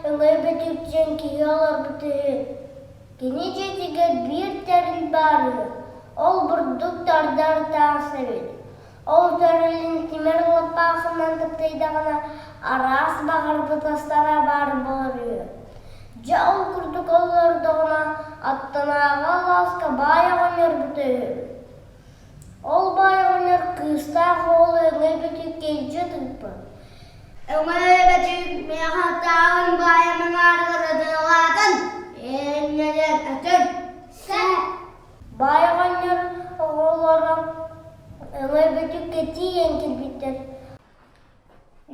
Өҥөй Бөтүүк диэн киһи олорбут үһү. Кини дьиэтигэр биир тэрил баар үһү, ол бурдук тардар таас эбит. Ол тэрилин тимир лаппаахынан таптайдаҕына араас баҕарбыт астара баар буолар үһү. Дьэ ол курдук олордоҕуна аттынааҕы алааска баай оҕонньорбута үһү. Ол баай оҕонньор кыыстаах уол Өҥөй Бөтүүккэ илдьэ тыыппыт. Өҥөй Бөтүүк миэхэ тааһын баайа мыҥаарыгар ытыалаатын, инньэлэр өтөр. Сэ Баай оҕонньор оҕолоро Өҥөй Бөтүүккэ тиийэн кэлбиттэр.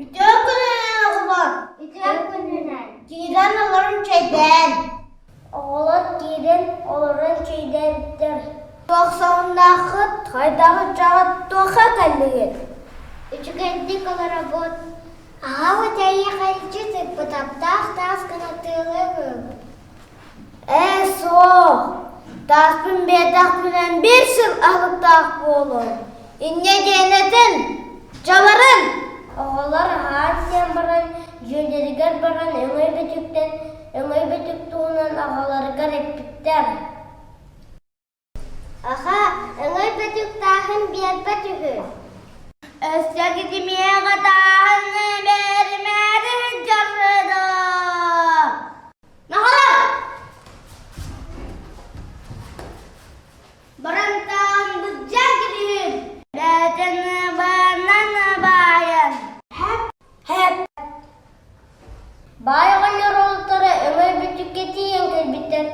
Үтүө күнүнэн оҕолор! Үтүө күнүнэн! Киирэн олорон чэйдээн. Оҕолор киирэн олорон чэйдээбиттэр. Туох сонуннааххыт, хайдах дьаҕыт туохха кэллигит? Үчүгэйдик олоробут. Аҕабыт эйиэхэ илдьит ыыппыт аптаах таас гына тыалыыр Ээ, суох. Тааспын биэрдэхпинэ биир сыл аһылыктаах буолуом. Инньэ диэн этин, дьабарын! Оҕолор аһаан сиэн баран, дьүөлэригэр баран Өҥөй Бөтүктэн Өҥөй Бөтүк туһунан аҕаларыгар эппиттэр. Аха, Өҥөй Бөтүк тааһын биэрбэт үһү. Өссө китимиэҕэ тааһын бэримээри сылдьар доо. Нахалар! Баран таан быдьан килиһин, бээтэн баанан баайан. Хэп, хэп. Баай оҕонньор уолаттара Өҥөй Бөтүккэ тиийэн кэлбиттэр.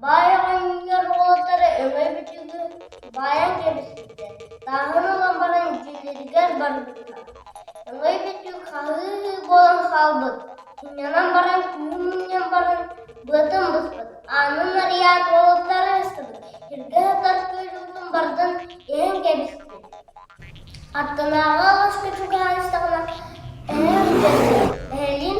Баай оҕонньор уолаттара Өҥөй Бөтүгү баайан кэбиспиттэр, тааһын ылан баран дьиэлэригэр барбыттар. Өҥөй Бөтүк хаһыы буолан хаалбыт, сынньанан баран күүһүн мунньан баран быатын быспыт, аанын арыйаат уолаттары ыстыбыт, сиргэ сытар күөл уутун барытын иһэн кэбиспит. Аттынааҕы алааска чугаһаан истэҕинэ эһэ сылдьар эһэлиин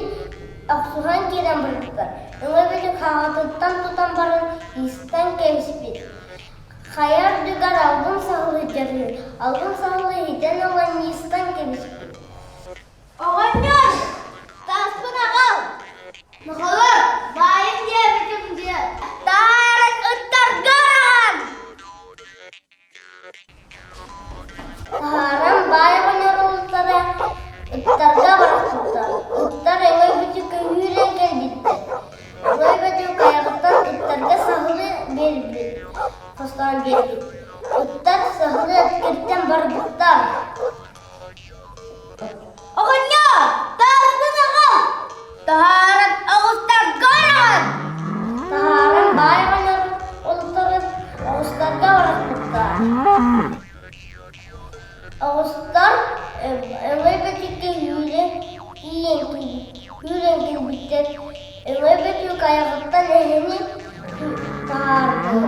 охсуһан киирэн барбыттар. Өҥө Бөтүк хаҕатыттан тутан баран истэн кэбиспит. Хайа үрдүгэр албын саһылы дьарыыр, албын саһылы иһитэн ылан истэн кэбиспит. Оҕонньор, тааспын аҕал! Нохолор, баайым диэбитим дии, таһааран ыттарга араҕан! Таһааран баай оҕонньор уолаттара ыттарга барахсыбыттар. Ыттар Өҥөй Бөтүккэ үүрэн кэлбиттэр. Өҥөй Бөтүк айаҕыттан ыттарга саһылы биэрбит, хостоон биэрбит. Ыттар саһылы эткиттэн барбыттар. Оҕонньор, тааспын аҕал! Таһааран оҕустарга араҕан! Таһааран баай оҕонньор уолаттарын оҕустарга барахпыттар. Оҕустар Өҥөй Бөтүккэ үүрэн тиийэн үүрэн кэлбиттэр. Өҥөй Бөтүк айаҕыттан эһэни таһаарбыт.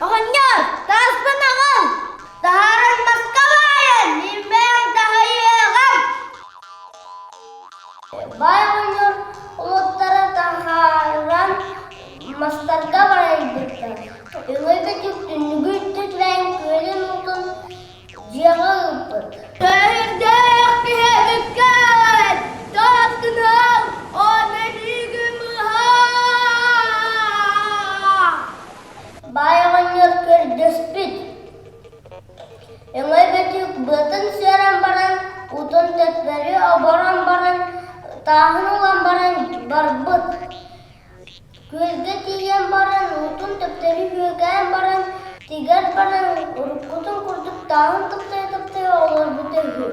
Оҕонньор, тааспын аҕал! Таһааран маска баайан, иммэҥ таһыйыаҕым! Баай оҕонньор уолаттара таһааран мастарга барайбыттар. Өҥөй Бөтүк түннүгү үрдүлээн күөлүн уутун дьиэҕэ ыыппыт. Төһүрдээх киһи эбиккин! Тааскын ыл, ону илиигин быһаа! Баай оҕонньор көрдөспүт. Өҥөй Бөтүүк быатын сүөрэн баран, уутун төттөрү оборон баран, тааһын ылан баран барбыт. Күөлгэ тиийэн баран, уутун төптөрү күөгэйэн баран, тигэр баран, уруккутун курдук тааһын таптайа-таптайа олорбута үһү.